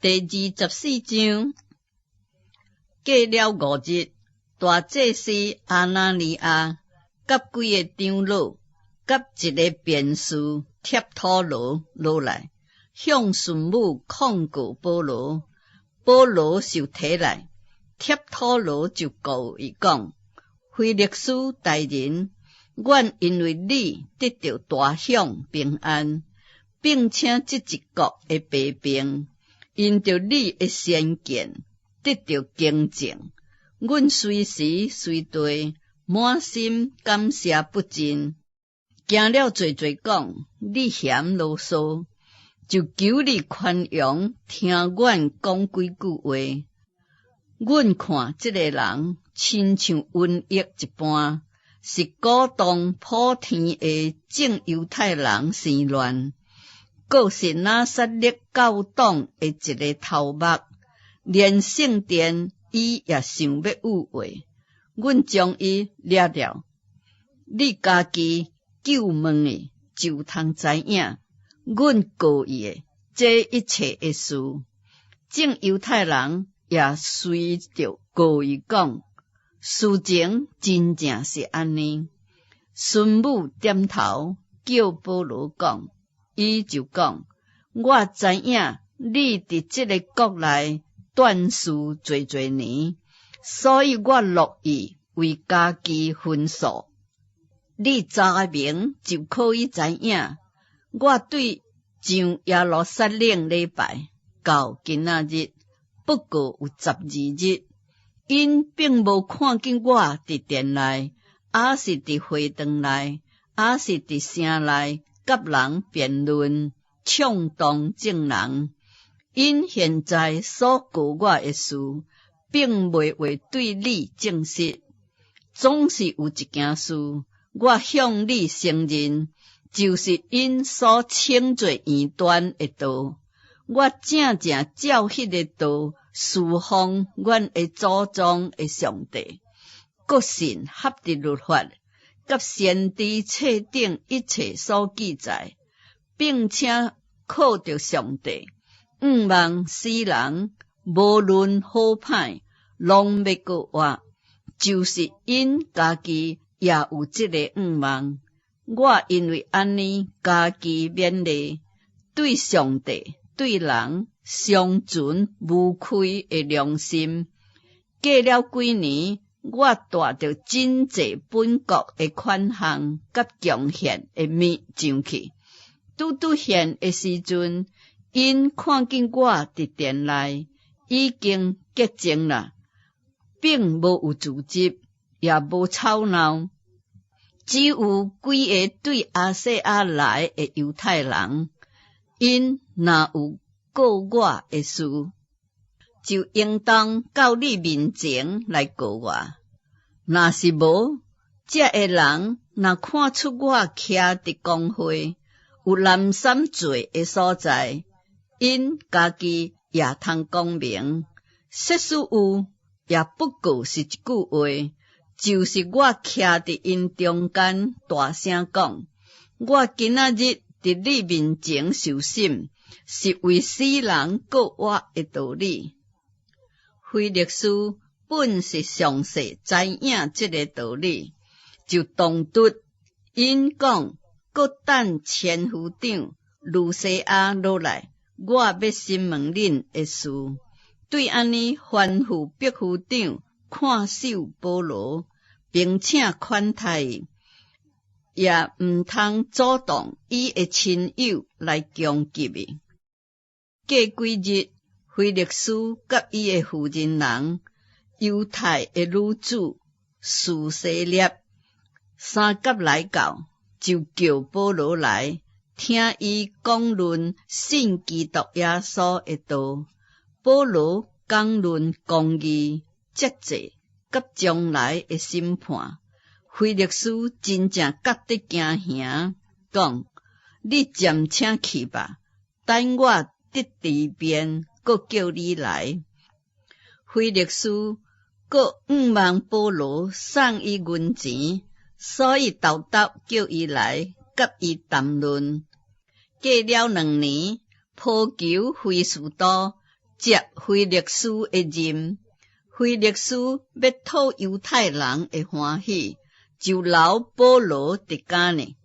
第24章，過了5日，大祭司亞拿尼亞佮幾个長老，佮一个辯士帖土羅落來，向巡撫控告保羅。保羅受提來，帖土羅就告伊講：腓力斯大人，阮因為你得著大享平安，並且這一國的百姓，因著你的先見得著潔淨。阮隨時隨地滿心感謝不盡。行了濟濟講，你嫌囉嗦，就求你寬容，聽阮講幾句話。阮看這个人親像瘟疫一般，是鼓動普天下眾猶太人生亂，閣是拿撒勒教黨的一个頭目，連聖殿伊也想欲毀壞。阮將伊掠著，你家己究問伊，就通知影，阮告伊的這一切的事。眾猶太人也隨著告伊講，事情真正是按呢。巡撫點頭，叫保羅講，伊就講：我知影你佇這个國內斷事濟濟年，所以我樂意為家己申訴。你查明就可以知影，我對上耶路撒冷禮拜到今仔日，不過有12日，𪜶並無看見我佇殿內，抑是佇會堂內，抑是佇城內，佮人辯論，衝動眾人。𪜶現在所告我的事，並未話對你證實。總是有一件事，我向你承認，就是𪜶所稱做異端的道。我正正照彼个道事奉阮的祖宗的上帝，閣信合佇律法，佮先知冊頂一切所記載，並且靠著上帝，向望死人，無論好歹，攏欲閣活，就是𪜶家己也有這个向望。我因為按呢，家己勉勵，對上帝、對人常存無虧的良心。過了幾年，我帶著真濟本國的款項佮貢獻的物上去。拄拄獻的時陣，𪜶看見我佇殿內已經潔淨啦，並無有聚集，也無吵鬧，只有幾个對亞細亞來的猶太人，𪜶若有告我的事，就應當到你面前來告我。若是無，遮的人若看出我徛佇公會有濫衊罪的所在，𪜶家己也通講明。即使有，也不過是一句話，就是我徛佇𪜶中間大聲講：我今仔日佇你面前受審，是為死人閣活的道理。腓力斯本是詳細知影這个道理，就動卒𪜶講，閣等千夫長呂西亞落來，我欲審問恁的事。對按呢吩咐百夫長看守保羅，並且款待伊，也毋通阻擋伊的親友來攻擊伊。過幾日，腓力斯佮伊的婦人人，猶太的女子蘇西涅三佮來到，就叫保羅來聽伊講論信基督耶穌的道。保羅講論公義、節制佮將來的審判，腓力斯真正覺得驚嚇，講：你暫且去吧，等我得治便，閣叫你來。腓力斯閣向望保羅送伊銀錢，所以沓沓叫伊來，佮伊談論。過了2年，波求非斯都接腓力斯的任。腓力斯欲討猶太人的歡喜，就留保羅佇監呢。